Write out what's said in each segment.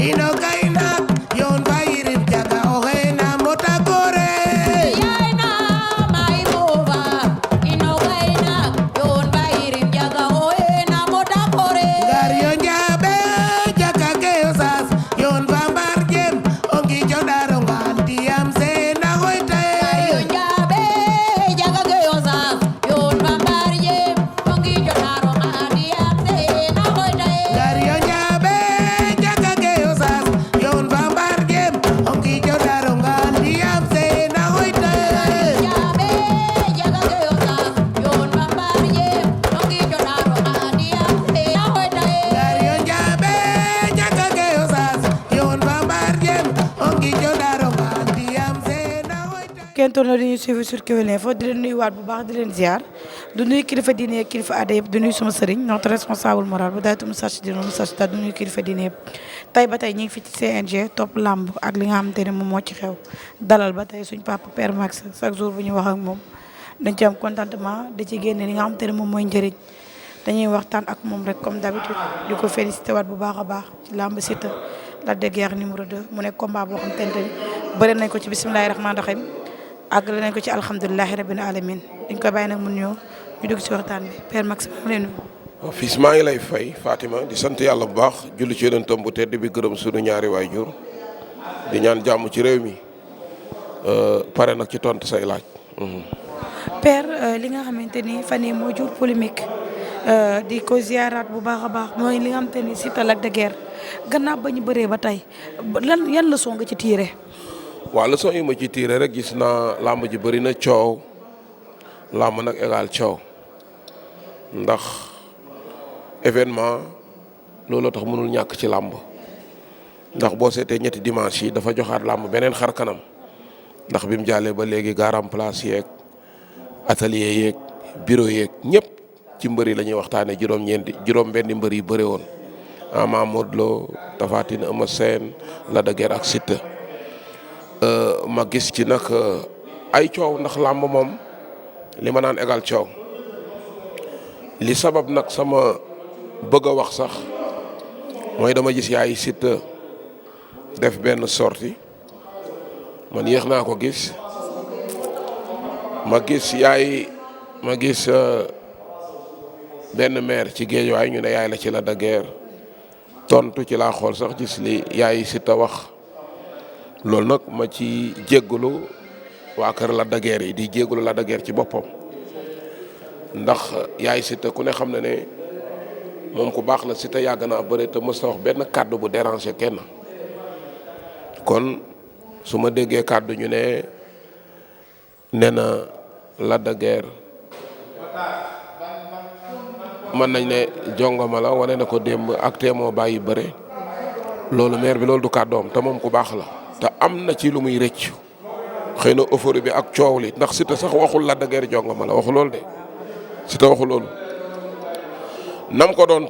ino gaina yon bayirim jaga oxena mota gore Yaina mai mova ino gaina yon bairim jaga oena moda kore gar yo njabe jaga ke osas yon bambar jem ongi jodaro ngantiyam sena hoite Ayo njabe jaga ke osa yon bambar ye ongi jodaro ngadi amse na hoida gar yo njabe jaga ke osas yon bambar jem ongi jodaro ngantiyam sena hoite Njabe jaga ke osa yon bambar ye ongi jodaro ngadi amse na hoida gar yo njabe jaga ke osas yon bambar jem ongi jodaro ngantiyam sena hoite kenn toll na di ñu suivre sur Kewel Info di leen nuyuwaat bu baax di leen ziar du nuyu kilifa diine kilifa aada yëpp du nuyu sama sëriñ notre responsable moral bu daytu Moustarchidine dina Moustarchidaty du nuyu kilifa diine yëpp tey ba tey ñu ngi fi ci CNG topp làmb ak li nga xamante ne moom moo ci xew dalal ba tey suñ papa Père Max chaque jour bu ñu wax ak moom dañ ci am contentement da ci génne li nga xamante ne moom mooy njëriñ dañuy waxtaan ak moom rek comme d'habitude di ko félicité waat bu baax a baax ci làmb Siteu Lac de Guiers numéro 2 mu nekk combat boo xamante ne bëri nañ ko ci bismillahi rahmaani rahim àggale nañ ko ci alhamdulilahi rabbil alamin dañ koy bàyyi nag mun ñëw ñu dugg ci waxtaan bi Père Max maa ngi lay nuyu. fils maa ngi lay fay Fatima di sant yàlla bu baax julli ci yonentam bu tedd bi gërëm sunu ñaari waajur di ñaan jàmm ci réew mi pare nag ci tontu say laaj. Père li nga xamante ni fan yii moo jur polémique di ko ziaraat bu baax a baax mooy li nga xamante ni Siteu Lac de Guiers gannaaw ba ñu bëree ba tey yan leçon nga ci tiire. waaw leçon yi ma ci tiire rek gis naa làmb ji bëri na coow làmb nag égal coow ndax événement looloo tax mënul ñàkk ci làmb ndax boo seetee ñetti dimanche yi dafa joxaat làmb beneen xar kanam ndax bi mu jàllee ba léegi garam place yeeg atelier yeeg bureau yeeg ñëpp ci mbër yi la ñuy waxtaanee juróom-benni mbër yi bëre woon Ama Modou Lo Tapha Tine Eumeu Sène Lac de Guiers ak Siteu ma gis ci nag ay coow ndax làmb moom li ma naan égal coow li sabab nag sama bëgg a wax sax mooy dama gis yaay Siteu def benn sortie man yéex naa ko gis ma gis benn maire ci Guédiawaye ñu ne yaay la ci Lac de Guiers tontu ci laa xool sax gis li yaay Siteu wax loolu nag ma ci jéggalu waa kër Lac de Guiers yi di jéggalu Lac de Guiers ci boppam ndax yaay Siteu ku ne xam na ne moom ku baax la Siteu yàgg naa bëre te mës ta wax benn kàddu bu déranger kenn kon su ma déggee kàddu ñu ne nee na Lac de Guiers mën nañ ne jongoma la wane na ko démb ak tee moo bàyyi bëre loolu maire bi loolu du kàddoom te moom ku baax la te am na ci lu muy rëcc xëy na euphorie bi ak coow li ndax Siteu sax waxul Lac de Guiers jongoma la waxu loolu de Siteu waxu loolu nam ko doon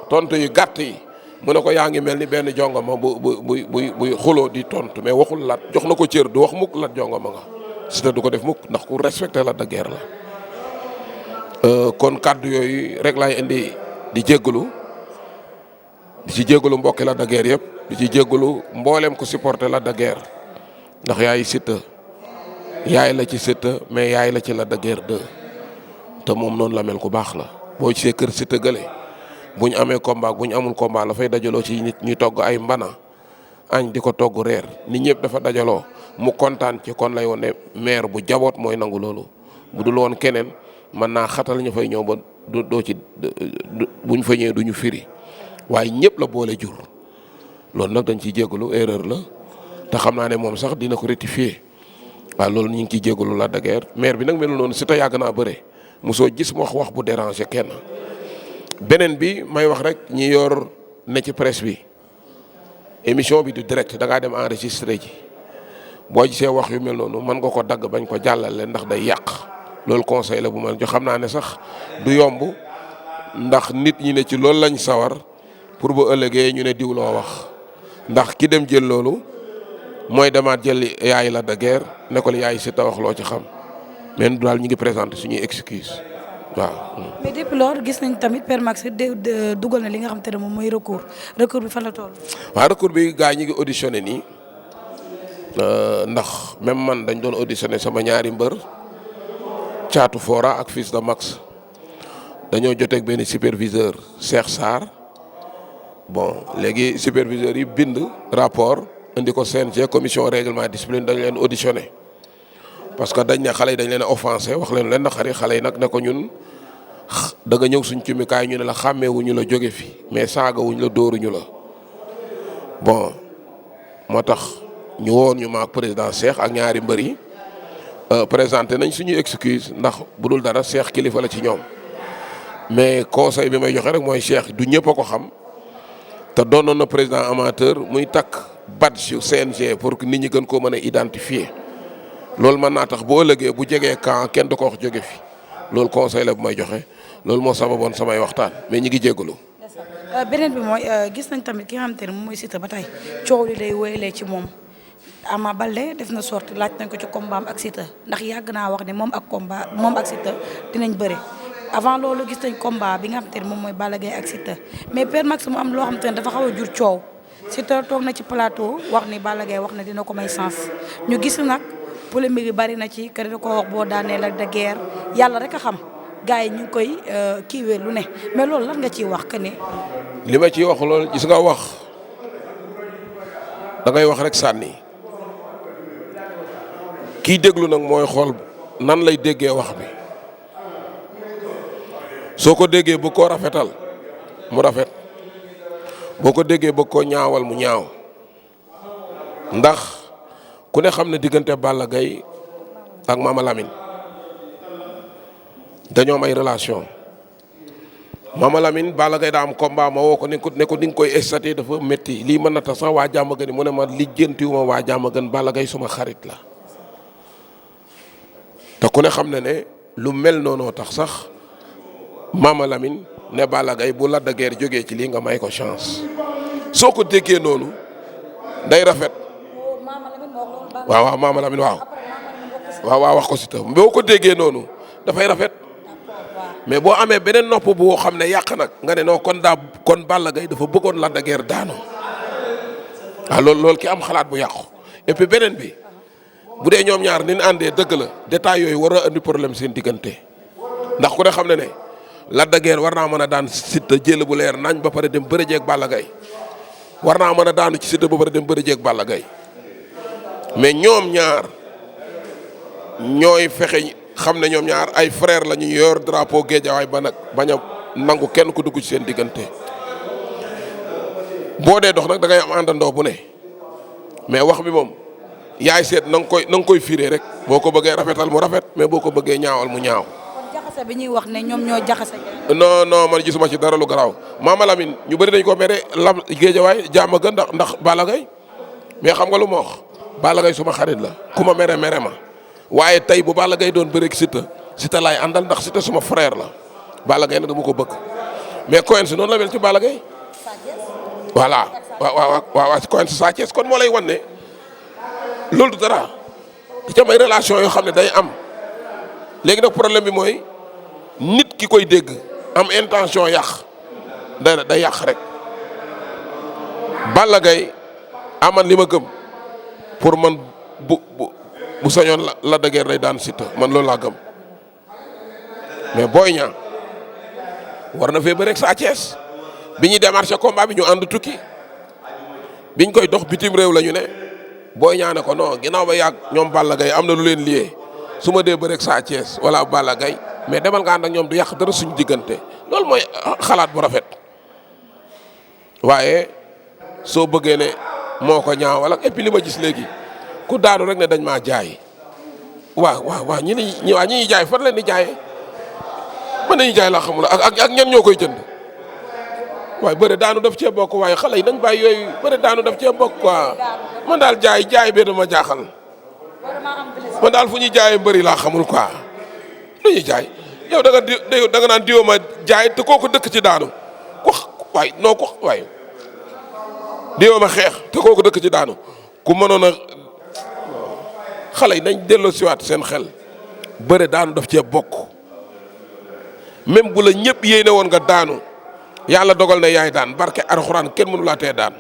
tontu yu gàtt yi mu ne ko yaa ngi mel ni benn jongoma buy xuloo di tontu mais waxul Lat jox na ko cër du wax mukk Lat jongoma nga Siteu du ko def mukk ndax ku respecté Lac de Guiers la kon kàddu yooyu rek laay indi di jéggalu di ci jéggalu mbokki Lac de Guiers yëpp di ci jéggalu mboolem ko supporté Lac de Guiers ndax yaay Siteu yaay la ci Siteu mais yaay la ci Lac de Guiers 2 te moom noonu la mel ku baax la boo gisee kër Siteu gële bu ñu amee combat bu ñu amul combat la fay dajaloo ci nit ñuy togg ay mbana añ di ko togg reer nit ñëpp dafa dajaloo mu kontaan ci kon lay woon ne maire bu jaboot mooy nangu loolu bu dul woon keneen mën naa xatal ñu fay ñëw ba doo ci buñ fa ñëwee duñu firi waaye ñëpp la boole jur loolu nag dañ ciy jégalu erreur la te xam naa ne moom sax dina ko rectifier waaye loolu ñu ngi ciy jégalu Lac de Guiers maire bi nag melul noonu Siteu yàgg naa bëre mosoo gis mu wax bu déranger kenn. beneen bi may wax rek ñi yor ne ci presse bi émission bi du direct da ngaa dem enregistré ji boo gisee wax yu mel noonu mën nga ko dagg bañ ko jàllale ndax day yàq. loolu conseil la bu ma jox xam naa ne sax du yomb ndax nit ñi ne ci loolu lañ sawar pour bu ëllëgee ñu ne diw loo wax ndax ki dem jël loolu mooy demaat jël yaay Lac de Guiers ne ko yaay Siteu wax loo ci xam mais daal ñu ngi présenté suñuy excuse waaw. mais depuis loolu gis nañ tamit Père Max dugal na li nga xam te ne moom mooy recours bi fan la toll. waaw recours bi gars ñi ngi auditionné nii ndax même man dañ doon auditionné sama ñaari mbër Thiatou Fora ak Fils de Max dañoo joteeg benn superviseur Cheikh Sarr bon léegi superviseur yi bind rapport indi ko CNG commission règlement discipline dañ leen auditionné parce que dañ ne xale yi dañ leen a offensé wax leen leen naqari xale yi nag ne ko ñun da nga ñëw suñ cumikaay ñu ne la xàmmeewuñu la jóge fi mais saagawuñ la dóoruñu la bon moo tax ñu woon ñu maak président Cheikh ak ñaari mbër yi présenté nañ suñu excuse ndax bu dul dara Cheikh kilifa la ci ñoom mais conseil bi may joxe rek mooy Cheikh du ñëpp a ko xam te doonoon na président amateur muy takk badge yu CNG pour que nit ñi gën koo mën a identifier loolu mën naa tax boo ëllëgee bu jegee camp kenn du ko wax jóge fi loolu conseil la bu may joxe loolu moo sababoon samay waxtaan mais ñi ngi jégalu. beneen bi mooy gis nañ tamit ki nga xamante ne moom mooy Siteu ba tey coow li day wéyalee ci moom Ama Baldé def na sorti laaj nañ ko ci combat am ak Siteu ndax yàgg naa wax ne moom ak Siteu dinañ bëre avant loolu gis nañ combat bi nga xamante ne moom mooy Balla Gaye ak Siteu mais Père Max mu am loo xamante ne dafa xaw a jur coow Siteu toog na ci plateau wax ni Balla Gaye wax na dina ko may sens ñu gis nag polémique yi bari na ci kër da ko wax boo daanee la de guerre yàlla rek a xam gars yi ñu ngi koy kiiwee lu ne mais loolu lan nga ciy wax que ne. li ma ciy wax loolu gis nga wax da ngay wax rek sànni kiy déglu nag mooy xool nan lay déggee wax bi soo ko déggee bëgg koo rafetal mu rafet boo ko déggee bëgg koo ñaawal mu ñaaw ndax ku ne xam ne diggante Balla Gaye ak Mama Lamine dañoo am ay relation Mama Lamine Balla Gaye daa am combat ma woo ko ne ko ni nga koy estaté dafa métti lii mën na tax sax waa jàmm gën mu ne ma lijjantiwuma waa jàmm gën Balla Gaye suma xarit la te ku ne xam ne ne lu mel noonoo tax sax Mama Lamine ne Balla Gaye bu Lac de Guiers jógee ci lii nga may ko chance soo ko déggee noonu day rafet waaw Mama Lamine waaw wax ko si tam boo ko déggee noonu dafay rafet mais boo amee beneen nopp boo xam ne yàq nag nga ne non kon Balla Gaye dafa bëggoon Lac de Guiers daanu waaw loolu ki am xalaat bu yàqu et puis beneen bi bu dee ñoom ñaar ni ñu àndee dëgg la détails yooyu war a andi problème seen diggante ndax ku ne xam ne ne Lac de Guiers war naa mën a daan Siteu jël bu leer nañ ba pare dem bëre jeeg Balla Gaye war naa mën a daanu ci Siteu ba pare dem bëre jeeg Balla Gaye mais ñoom ñaar ñooy fexe xam ne ñoom ñaar ay frère la ñu yor drapeau Guédiawaye ba nag bañ a nangu kenn ku dugg ci seen diggante boo dee dox nag da ngay am àndandoo bu ne mais wax bi moom yaay seet na nga koy firé rek boo ko bëggee rafetal mu rafet mais boo ko bëggee ñaawal mu ñaaw. kon jaxase bi ñuy wax ne ñoom ñoo jaxase. non man gisuma ci dara lu garaaw Mama Lamine ñu bëri dañ ko mere lam Guédiawaye jàmm gën ndax Balla Gaye mais xam nga lu ma wax Balla Gaye suma xarit la ku ma mere ma waaye tey bu Balla Gaye doon bëreeg Siteu laay àndal ndax Siteu suma frère la Balla Gaye nag dama ko bëgg mais Coence noonu la mel ci Balla Gaye voilà waaw Coence Sa Thiès kon moo lay wan ne loolu du dara ci am ay relation yoo xam ne day am léegi nag problème bi mooy nit ki koy dégg am intention yàq day yàq rek Balla Gaye aman li ma gëm pour man bu sañoon Lac de Guiers day daan Siteu man loolu laa gëm mais Boy Niang war na fee bëre ak Sa Thiès bi ñuy démarché combat bi ñu ànd tukki biñ koy dox bitim réew la ñu ne Boy Niang ne ko non ginnaaw ba yàgg ñoom Balla Gaye am na lu leen lié su ma dee bëre ak Sa Thiès wala Balla Gaye mais demal nga ànd ak ñoom du yàq dara suñu diggante loolu mooy xalaat bu rafet waaye soo bëggee ne moo ko ñaawal ak et puis li ma gis léegi. ku daanu rek ne dañ maa jaay waaw ñi jaay fan leen di jaayee mën nañu jaay laa xamul ak ñan ñoo koy jënd waaye bëre daanu daf cee bokk waaye xale yi nañ bàyyi yooyu bëre daanu daf cee bokk quoi man daal jaay bee dama jaaxal man daal fu ñuy jaayee mbëri laa xamul quoi lu ñuy jaay yow da nga naan diwo ma jaay te kooku dëkk ci daanu waay diwo ma xeex te kooku dëkk ci daanu ku mënoon a xale yi nañ delloo siwaat seen xel bëre daanu daf cee bokk même bu la ñëpp yéene woon nga daanu yàlla dogal na yaay daan barke alxuraan kenn mënu laa tee daan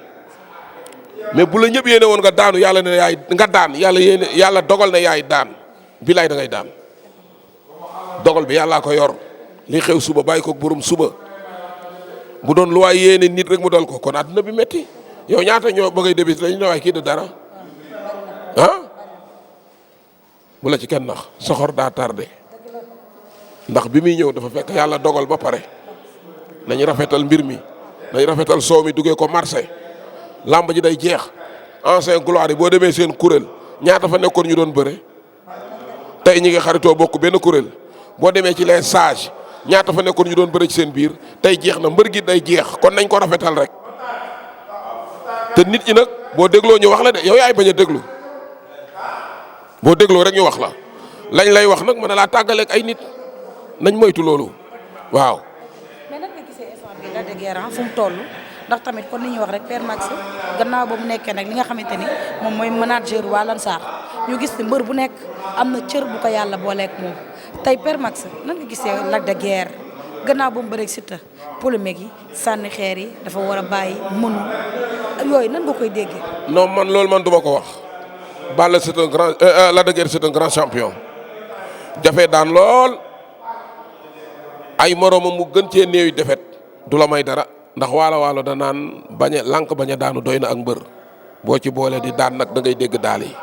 mais bu la ñëpp yéene woon nga daanu yàlla ne yaay nga daan yàlla dogal na yaay daan bilaay da ngay daan dogal bi yàllaa ko yor li xew suba bàyyi ko borom suba bu doon lu waay yéene nit rek mu dal ko kon àdduna bi metti yow ñaata ñoo ba ngay début lañu ne waay kii de dara ah bu la ci kenn nax soxor daa tardé ndax bi muy ñëw dafa fekk yàlla dogal ba pare nañu rafetal mbir mi nañu rafetal soow mi duggee ko marché làmb ji day jeex ancien gloire yi boo demee seen kuréel ñaata fa nekkoon ñu doon bëre tey ñi ngi xaritoo bokk benn kuréel boo demee ci les sages ñaata fa nekkoon ñu doon bëre ci seen biir tey jeex na mbër gi day jeex kon nañ ko rafetal rek te nit ñi nag boo dégloo ñu wax la de yow yaay bañ a déglu boo dégloo rek ñu wax la lañ lay wax nag mën na laa tàggaleeg ay nit nañ moytu loolu waaw. mais nan nga gisee instant bi Lac de Guiers fu mu toll ndax tamit kon li ñuy wax rek Père Max gannaaw ba mu nekkee nag li nga xamante ni moom mooy manager waa Lansar ñu gis ne mbër bu nekk am na cër bu ko yàlla booleeg moom tey Père Max nan nga gisee Lac de Guiers gannaaw ba mu bëreeg Siteu polémique yi sànni xeer yi dafa war a bàyyi mënu yooyu nan nga koy déggee. non man loolu man duma ko wax Balla c'est un grand Lac de Guiers c'est un grand champion jafe daan lool ay moroomam mu gën cee néewi defet du la may dara ndax waalo da naan bañ a lànk bañ a daanu doy na ak mbër boo ci boole di daan nag da ngay dégg daal yi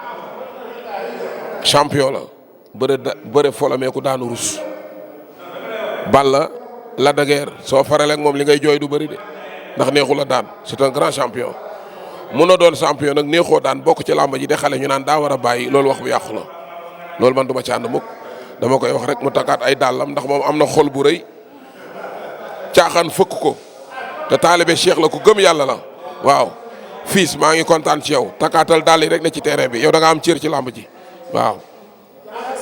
champion la bëre folameeku daanu rus Balla Lac de Guiers soo faraleeg moom li ngay jooy du bëri de ndax neexu la daan c'est un grand champion mun na doon champion nag neexoo daan bokk ci làmb ji de xale ñu naan daa war a bàyyi loolu wax bu yàqu la loolu man du ma ci ànd mukk dama koy wax rek mu takkaat ay dàllam ndax moom am na xol bu rëy caaxaan fëkk ko te taalibe Cheikh la ku gëm yàlla la waaw fils maa ngi kontaan ci yow takkaatal dàll yi rek ne ci terrain bi yow da nga am cër ci làmb ji waaw.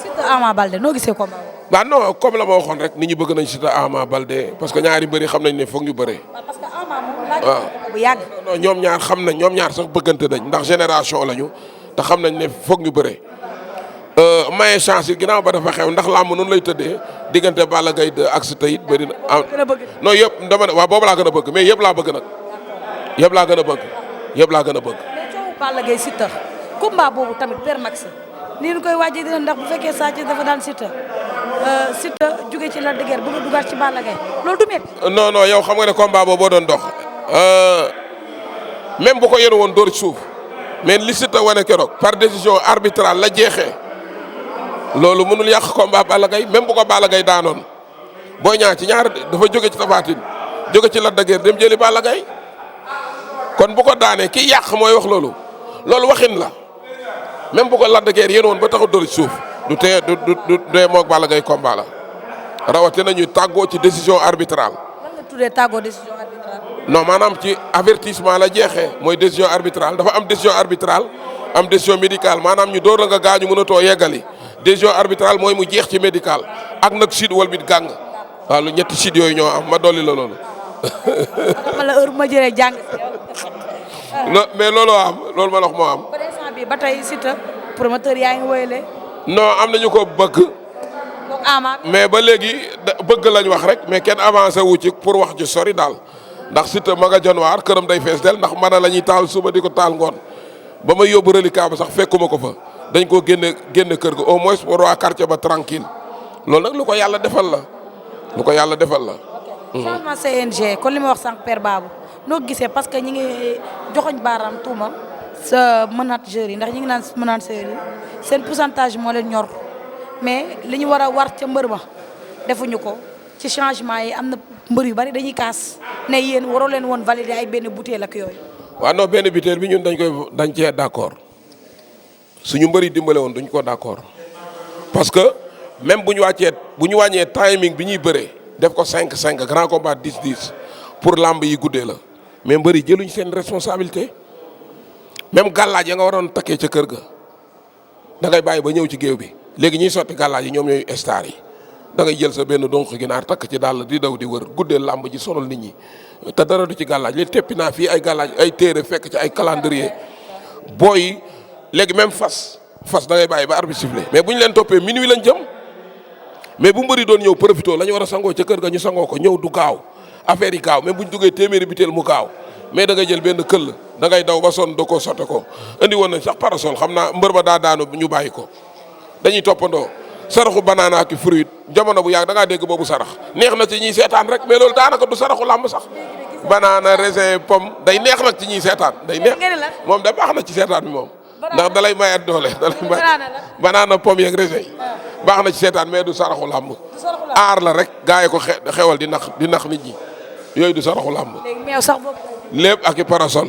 Siteu Ama Baldé noo gisee combat. waaw non comme la ma waxoon rek nit ñi bëgg nañ Siteu Ama Baldé parce que ñaari mbëri xam nañ ne foog ñu bëree. parce que Ama moom laaj ko bu yàgg. non ñoom ñaar xam nañ ñoom ñaar sax bëggante nañ ndax génération lañu te xam nañ ne foog ñu bëree. maye chance yi ginnaaw ba dafa xew ndax làmb noonu lay tëddee diggante Balla Gaye 2 ak Siteu it bëri na. non yëpp dama ne waaw boobu laa gën a bëgg mais yëpp laa bëgg nag yëpp laa gën a bëgg yëpp laa gën a bëgg. mais coowu Balla Gaye Siteu combat boobu tamit Père Max nii ñu koy waajee dina ndax bu fekkee Sa Thiès dafa daan Siteu jóge ci Lac de Guiers bëgg a dugaat ci Balla Gaye loolu du métti. non non yow xam nga ne combat boobu boo doon dox même bu ko yéen woon dóor ci suuf mais li Siteu wane keroog par décision arbitrale la jeexee. loolu mënul yàq combat Balla Gaye même bu ko Balla Gaye daanoon Boy Niang ci ñaar dafa jóge ci Tapha Tine jóge ci Lac de Guiers dem jëli Balla Gaye kon bu ko daanee ki yàq mooy wax loolu waxin la même bu ko Lac de Guiers yéen woon ba taxu dóor ci suuf du tee du dee moog Balla Gaye combat la rawatina ñu tàggoo ci décision arbitrale. lan nga tuddee tàggoo décision arbitrale. non maanaam ci avertissement la jeexee mooy décision arbitrale dafa am décision arbitrale am décision médicale maanaam ñu door la nga gaañu mënatoo yeggali. décision arbitrale mooy mu jeex ci médical ak nag chute wal bit gàng waaw lu ñetti chute yooyu ñoo am ma dolli la loolu. ma la heure bu ma jëlee jàng. non mais looloo am loolu ma la wax moo am. ba instant bi ba tey Siteu promoteur yaa ngi woyalee. non am nañu ko bëgg. donc Ama. mais ba léegi bëgg lañ wax rek mais kenn avancé wu ci pour wax ji sori daal ndax Siteu ma nga janwaar këram day fees del ndax mën na la ñuy taal suba di ko taal ngoon ba ma yóbbu reliquat ba sax fekkuma ko fa. dañ koo génne kër ga au moins pour waa quartier ba tranquille loolu nag lu ko yàlla defal la lu ko yàlla defal la. changement CNG kon li ma wax sànq Père Babou noo gisee parce que ñi ngi joxoñ baaraam tuuma sa manager yi ndax ñi ngi naan manager yi seen pourcentage moo leen ñor mais li ñu war a war ca mbër ma defuñu ko ci changement yi am na mbër yu bari dañuy kaas ne yéen waroo leen woon valider ay benn butéel ak yooyu. waaw non benn butéel bi ñun dañ cee d'accord. suñu mbëri dimbale woon duñ ko d'accord parce que même bu ñu wàññee timing bi ñuy bëree def ko 5-5 grand combat 10-10 pour lamb yi guddee la mais mbëri jëluñ seen responsabilité même gàllaaj ya nga waroon takkee ca kër ga da ngay bàyyi ba ñëw ci géew bi léegi ñuy sotti gàllaaj yi ñoom ñooy star yi da ngay jël sa benn donk ginaar takk ci dàll di daw di wër guddee lamb ji sonal nit ñi te dara du ci gàllaaj li teppi naa fii ay gàllaaj ay téere fekk ci ay calendrier booy léegi même fas da ngay bàyyi ba arbitre sifflé mais bu ñu leen toppee minuit lañ jëm mais bu mbëri doon ñëw profité la ñu war a sangoo ca kër ga ñu sangoo ko ñëw du gaaw affaire yi gaaw même bu ñu duggee téeméeri biteel mu gaaw mais da ngay jël benn këll da ngay daw ba sonn da koo sotte ko indi woon nañ sax parasol xam naa mbër ba daa daanu ñu bàyyi ko dañuy toppandoo saraxu banana ak fruit jamono bu yàgg da ngaa dégg boobu sarax neex na ci ñiy seetaan rek mais loolu daanaka du saraxu làmb sax banana raisin pomme day neex nag ci ñiy seetaan day neex moom da baax na ci seetaan bi moom ndax dalay mayat doole dalay may banana pomme yeeg raisin baax na ci seetaan mais du saraxu làmb aar la rek gaa yi ko xewal di nax nit ñi yooyu du saraxu làmb lépp ak i parasol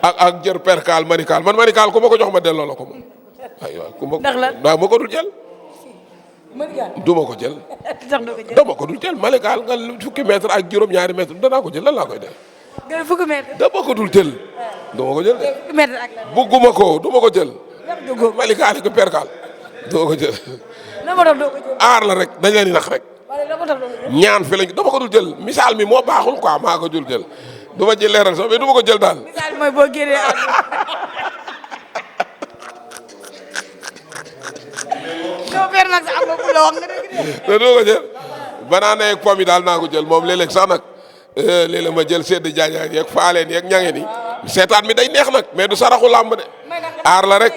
ak jër percal manical man manical ku ma ko jox ma delloo la ko moom aywa ku ma waaw ma ko dul jël du ma ko jël dama ko dul jël manical nga fukki mètre ak juróom-ñaari mètre danaa ko jël lan laa koy def dama ko dul jël duma ko jël de bugguma ko du ma ko jël manical ak percal du ma ko jël aar la rek dañ leen di nax rek ñaan fi lañ dama ko dul jël misaal mi moo baaxul quoi maa ko dul jël du ma jël leeral sax mais du ma ko jël daal. misaal mooy boo génnee du ma ko jël banaana yeeg pomme yi daal naa ko jël moom léeg-léeg sax nag léeg-léeg ma jël sedd jaañaan yeeg faaleen yeeg ñangeen yi seetaan mi day neex nag mais du saraxu làmb de aar la rek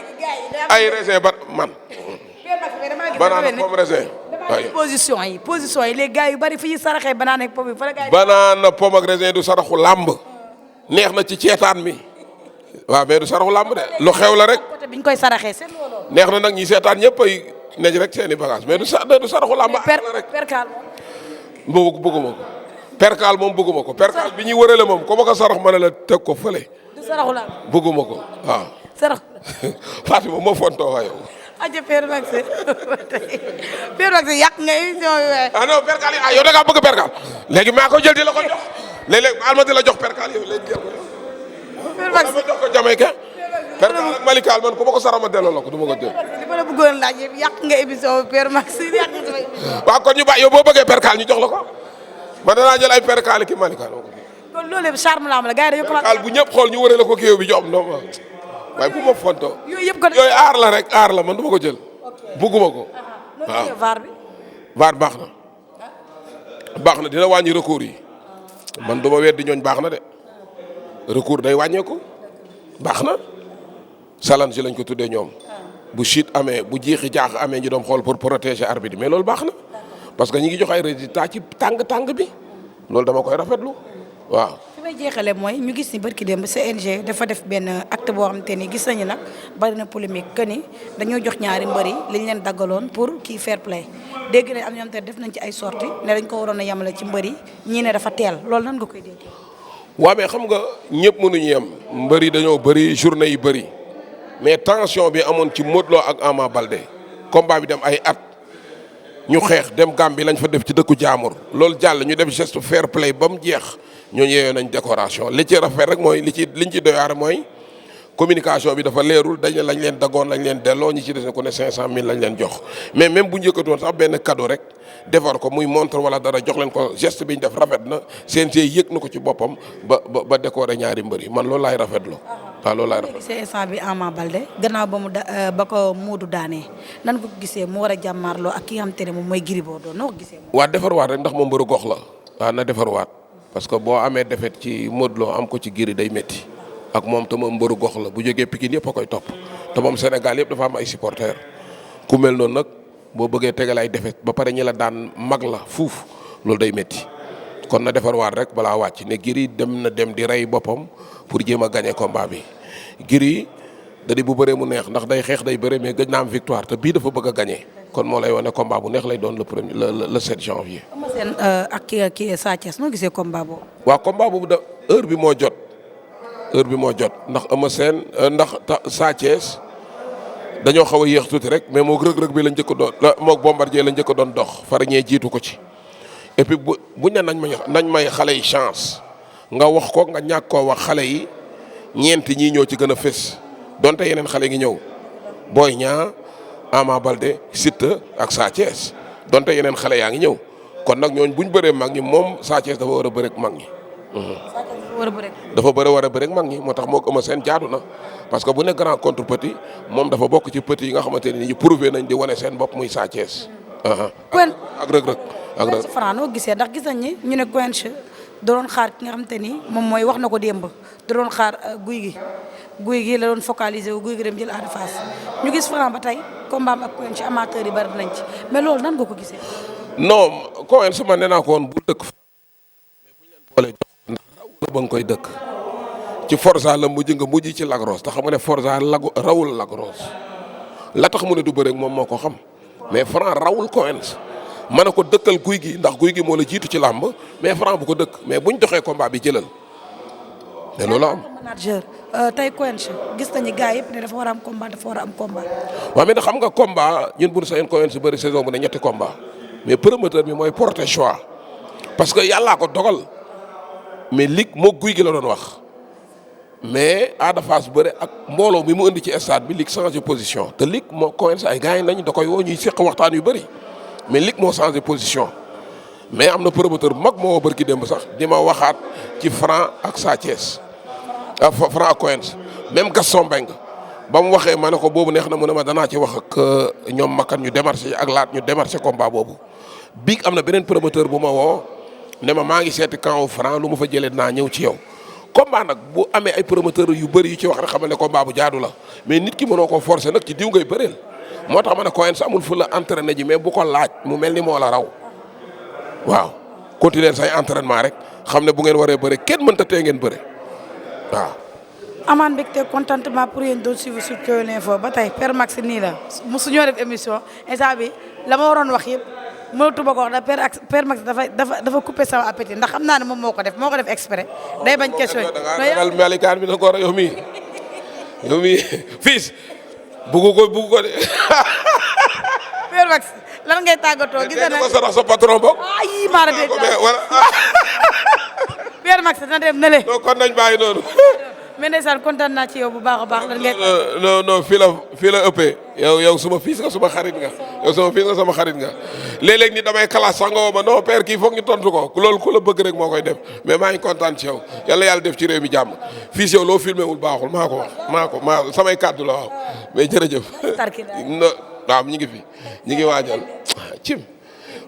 ay raisin ba man banaana pomme raisin position yi les gars yu bari fi ñuy saraxee banana ak pomme yi fa la gars yi banana pomme ak raisin du saraxu làmb neex na ci ceetaan mi waaw mais du saraxu làmb de lu xew la rek côté biñ koy saraxee seen loolu neex na nag ñi seetaan ñëpp ay nekk rek seen i bagage mais du saraxu làmb aar la rek percal moom bëgguma ko percal moom bëgguma ko percal bi ñuy wërale moom ko ma ko sarax ma ne la teg ko fële du saraxu làmb bëgguma ko waaw sarax Fatima moo fontoo waa yow aja Père Max Père Max yàq nga émission bi waaye ah non percal yi ah yow da ngaa bëgg percal léegi maa ko jël di la ko jox léeg-léeg baal ma di la jox percal yow léegi jël ko Père Max ma jox ko Jamaïque percal ak Malical man ku ma ko sarax ma delloo la ko du ma ko jël li ma la bëggoon laaj yëpp yàq nga émission bi Père Max yàq nga sama émission waaw kon ñu bàyyi yow boo bëggee percal ñu jox la ko man danaa jël ay percal ki Malical kon loolu yëpp charme la am la gars yi dañu commencé percal bu ñëpp xool ñu wëree la ko kéew bi jox non waaye bu ma fontoo yooyu yëpp kon yooyu aar la rek aar la man du ma ko jël bugguma ko waaw vaar bi vaar baax na dina wàññi recours yi man du ma weddi ñooñ baax na de recours day wàññeeku baax na challenge lañ ko tuddee ñoom bu chute amee bu jiixi jaax amee ñu doon xool pour protéger arbitre mais loolu baax na parce que ñi ngi jox ay résultats ci tàng bi loolu dama koy rafetlu waaw. fi may jeexalee mooy ñu gis ni barki démb CNG dafa def benn acte boo xamante ni gis nañu nag bari na polémique que ni dañoo jox ñaari mbër yi liñ leen daggaloon pour kii fair play dégg nañ am ñoom te def nañ ci ay sorties ne dañ ko waroon a yemale ci mbër yi ñii ne dafa teel loolu nan nga koy déggee. waaw mais xam nga ñëpp mënuñu yem mbër yi dañoo bëri journée yi bëri mais tension bi amoon ci Modou Lo ak Ama Baldé combat bi dem ay at ñu xeex dem Gambie lañ fa def ci dëkku jaamur loolu jàll ñu def geste fair play ba mu jeex ñooñu yeeyoo nañ décoration li ci rafet rek mooy liñ ci doyaar mooy communication bi dafa leerul dañ ne lañ leen dagoon lañ leen delloo ñi ci des ne ku ne 500000 lañ leen jox mais même bu njëkkatoon sax benn cadeau rek defar ko muy montre wala dara jox leen ko geste bi ñu def rafet na CNG yëg na ko ci boppam ba décorer ñaari mbër yi man loolu laay rafetlu waaw loolu laay rafetlu. gisee instant bi Ama Baldé gannaaw ba ko Modou daanee nan ko gisee mu war a jàmmaarloo ak ki nga xamante ne moom mooy Gris Bordeaux noo ko gisee. waa defarwaat rek ndax moom mbëru gox la waaw na defarwaat parce que boo amee defet ci Modou Lo am ko ci Gris day métti ak moom te moom mbëru gox la bu jógee Pikine yëpp a koy topp te moom Sénégal yëpp dafa am ay supporters ku mel noonu nag boo bëggee tegal ay defet ba pare ñi la daan mag la fuuf loolu day métti kon na defarwaat rek balaa wàcc ne Gris dem di rey boppam pour jéem a gagné combat bi Gris da di bu bëree mu neex ndax day xeex day bëre mais gëj na am victoire te bii dafa bëgg a gagné kon moo lay wane combat bu neex lay doon le 7 janvier. Eumeu Sène ak kii Sa Thiès noo gisee combat boobu. waaw combat boobu heure bi moo jot ndax Eumeu Sène ndax Sa Thiès dañoo xaw a yéex tuuti rek mais moog rëg-rëg bi la njëkk a doon moog Bombardier la njëkk a doon dox far ñee jiitu ko ci et puis buñ ne nañ may xale yi chance nga wax ko nga ñàkk koo wax xale yi ñeenti ñii ñoo ci gën a fës donte yeneen xale ngi ñëw Boy Niang Ama Baldé Siteu ak Sa Thiès donte yeneen xale yaa ngi ñëw kon nag ñooñ buñ bëree mag ñi moom Sa Thiès dafa war a bëreek mag ñi. dafa war a bëreek mag ñi moo tax moo Eumeu Sène jaadu na parce que bu ne grand contre petit moom dafa bokk ci petit yi nga xamante ni ñu prouvé nañ di wane seen bopp muy Sa Thiès Quench ak rëg-rëg ak rëg. Franc noo gisee ndax gis nañ ni ñu ne Quench da doon xaar ki nga xamante ni moom mooy wax na ko démb da doon xaar guy gi la doon focaliser wu guy gi dem jël Ada Fass ñu gis Franc ba tey combat am ak Quench amateur yi bari nañ ci mais loolu nan nga ko gisee. non Quench su ma nee naa ko woon bu dëkk mais bu ñu leen boole jox ndax raw la ba nga koy dëkk ci Forza la mujj nga mujj ci Lagros te xam nga ne Forza rawul Lagros la tax mu ne du bëre ak moom moo ko xam mais Franc rawul Quench mën na ko dëkkal guy gi ndax guy gi moo la jiitu ci làmb mais Franc bu ko dëkk mais buñ doxee combat bi jëlal te loolu am. manager tey Quench gis nañu gars yëpp ne dafa war a am combat dafa war a am combat. waaw mais xam nga combat ñun bu ñu sañoon Quench bëri saison bu ne ñetti combat mais promoteur bi mooy porter choix parce que yàllaa ko dogal mais lig moo guy gi la doon wax mais Ada Fass bëre ak mbooloo mi mu indi ci stade bi lig changé position te lig moo Quench ay gars yi nañ da koy woo ñuy seq waxtaan yu bëri mais lig moo changé position mais am na promoteur bu mag moo woo bërki démb sax di ma waxaat ci Franc ak Sa Thiès Franc ak Quench même Gaston Mbengue ba mu waxee ma ne ko boobu neex na mu ne ma danaa ci wax ak ñoom makkan ñu démarché ak laat ñu démarché combat boobu biig am na beneen promoteur bu ma woo ne ma maa ngi seeti camp Franc lu ma fa jëlee naa ñëw ci yow combat nag bu amee ay promoteur yu bëri yu ci wax rek xamal ne combat bu jaadu la mais nit ki mënoo ko forcer nag ci diw ngay bëreel moo tax ma ne Quench amul fu la entraîné ji mais bu ko laaj mu mel ni moo la raw waaw continuer say entraînement rek xam ne bu ngeen waree bëre kenn mënta tee ngeen bëre waaw. amaan mbégte contentement pour yéen doon suivre sur Kewel Info ba tey Père Max nii la mosu ñoo def émission instant bi la ma waroon wax yëpp mënatuma ko wax ndax Père Max dafa coupé sama appétit ndax xam naa ne moom moo ko def exprès day bañ question yi. da ngaa melikaan bi na ko war a yow mii fils bugg ko de. Père Max lan ngay tàggatoo. gis nga ko sa patron bokk. ay maa dégg Père Max na dem na le. non kon nañ bàyyi noonu. mais ndeysaan kontaan naa ci yow bu baax a baax. lan ngay non fii la ëppee yow suma fils nga suma xarit nga yow suma fils nga sama xarit nga léeg-léeg ni damay classe sax nga woo ma non père kii foog ñu tontu ko loolu ku la bëgg rek moo koy def mais maa ngi kontaan ci yow yàlla def ci réew mi jàmm fils yow loo filmé wul baaxul maa ko wax samay kàddu la waaw mais jërëjëf. waaw ñu ngi fi ñu ngi waajal cim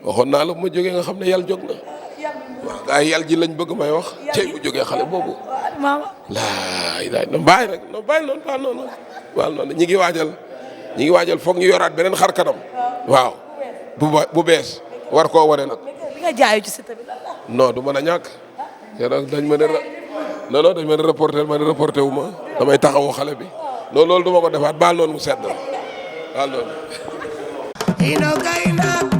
waxoon naa la bu ma jógee nga xam ne yàlla jóg na waaw gars yi yàlla ji lañ bëgg may wax cey bu jógee xale boobu laay no bàyyi rek no bàyyi noonu baal noonu ñi ngi waajal foog ñu yoraat beneen xar kanam waaw bu bees war koo wane nag bi nga jaayu ci Siteu bi non du mën a ñàkk dañ ma ne dañ ma ne reporté wu ma damay taxawu xale bi non loolu du ma ko defaat baal noonu mu sedd baal noonu ino kay nak